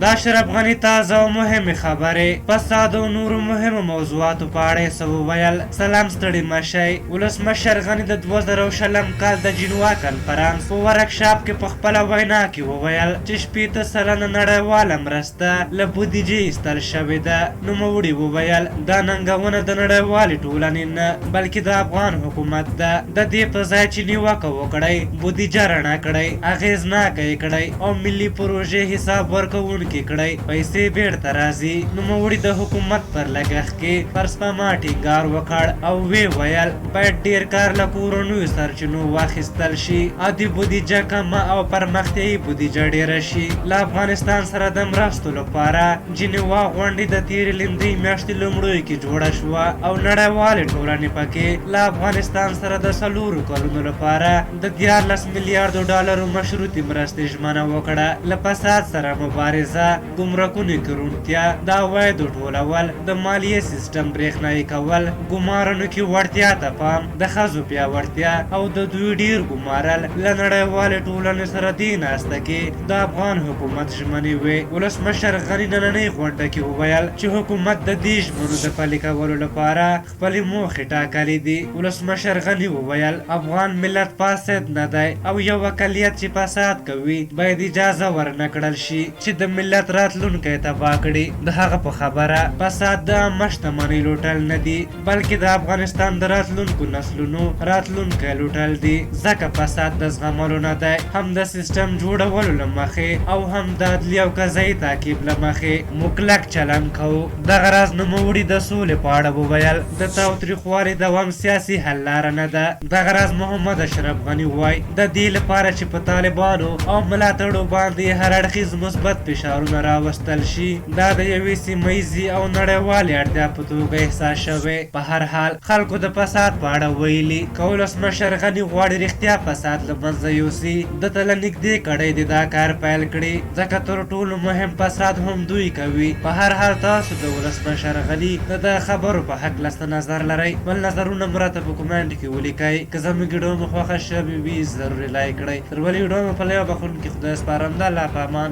د اشرف غني تازه او مهمې خبرې، فساد او نورو مهمو موضوعاتو په اړه یې څه وویل؟ سلام ستړي مه شئ. ولسمشر غني د 2020 کال د جینوا کنفرانس په ورکشاپ کې په خپله وینا کې وویل چې 60% نړیواله مرسته له بودیجې ایستل شوې ده. نوموړي وویل، دا ننګونه د نړیوالې ټولنې نه، بلکې د افغان حکومت ده. د دې په ځای چې نیوکه وکړئ، بودیجه رڼه کړئ، اغېزناکه یې کړئ او ملي پروژې حساب ورکوونکې کړئ، پیسې بېرته راځي. نوموړي د حکومت پر لګښت کې پر سپما ټینګار وکړ او ویې ویل، باید ډېر کار له کورنیو سرچینو واخیستل شي، عادي بودیجه کمه او پرمختیايي بودیجه ډېره شي. له افغانستان سره د مرستو لپاره جینیوا غونډې د تېرې لیندۍ میاشتې لومړیو کې جوړه شوه او نړیوالې ټولنې پکې له افغانستان سره د 4 کلونو لپاره د 13 میلیاردو ډالرو مشروطې مرستې ژمنه وکړه. له فساد سره مبارزه، ګمرکونو کې روڼتیا، د عوایدو ټولول، د مالیې سیسټم برېښنايي کول، ګمارنو کې وړتیا ته پام، د ښځو پیاوړتیا او د دوی ډېر ګمارل له نړیوالې ټولنې سره دې ناسته کې د افغان حکومت ژمنې وې. ولسمشر غني نننۍ غونډه کې وویل چې حکومت د دې ژمنو د پلي کولو لپاره خپلې موخې ټاکلې دي. ولسمشر غني وویل، افغان ملت فاسد نه دی او یو اقلیت چې فساد کوي باید اجازه ورنه کړل شي چې د ملت راتلونکی تباه کړي. د هغه په خبره، فساد د عامه شتمنۍ لوټل نه دي، بلکې د افغانستان د راتلونکو نسلونو راتلونکی لوټل دي، ځکه فساد د زغملو نه دی، هم د سیسټم جوړولو له مخې او هم د عدلي او قضایي تعقیب له مخې. موږ کلک چلند کوو. دغه راز نوموړي د سولې په اړه وویل، د تاوتریخوالي دوام سیاسي حل لاره نه ده. دغه راز محمد اشرف غني وایي، د دې لپاره چې په طالبانو او ملاتړو باندې هر اړخیز مثبت فشارونه راوستل شي، دا د یوې سیمه ییزې او نړیوالې اړتیا په توګه احساس شوې. په هر حال، خلکو د فساد په اړه ویلي، که ولسمشر غني غواړي رښتیا فساد له منځه یوسي، ده ته له نږدې کړۍ دې دا کار پیل کړي، ځکه تر ټولو مهم فساد هم دوی کوي. په هر حال، تاسو د ولسمشر غني د دغه خبرو په هکله څه نظر لرئ؟ خپل نظرونه مو راته په کومنټ کې ولیکئ. که زموږ ویډیو مو خوښه شوې وي، ضرور یې لایک کړئ. تر بلې ویډیو مو په لویه بخښونکي خدای سپارم. د الله په امان.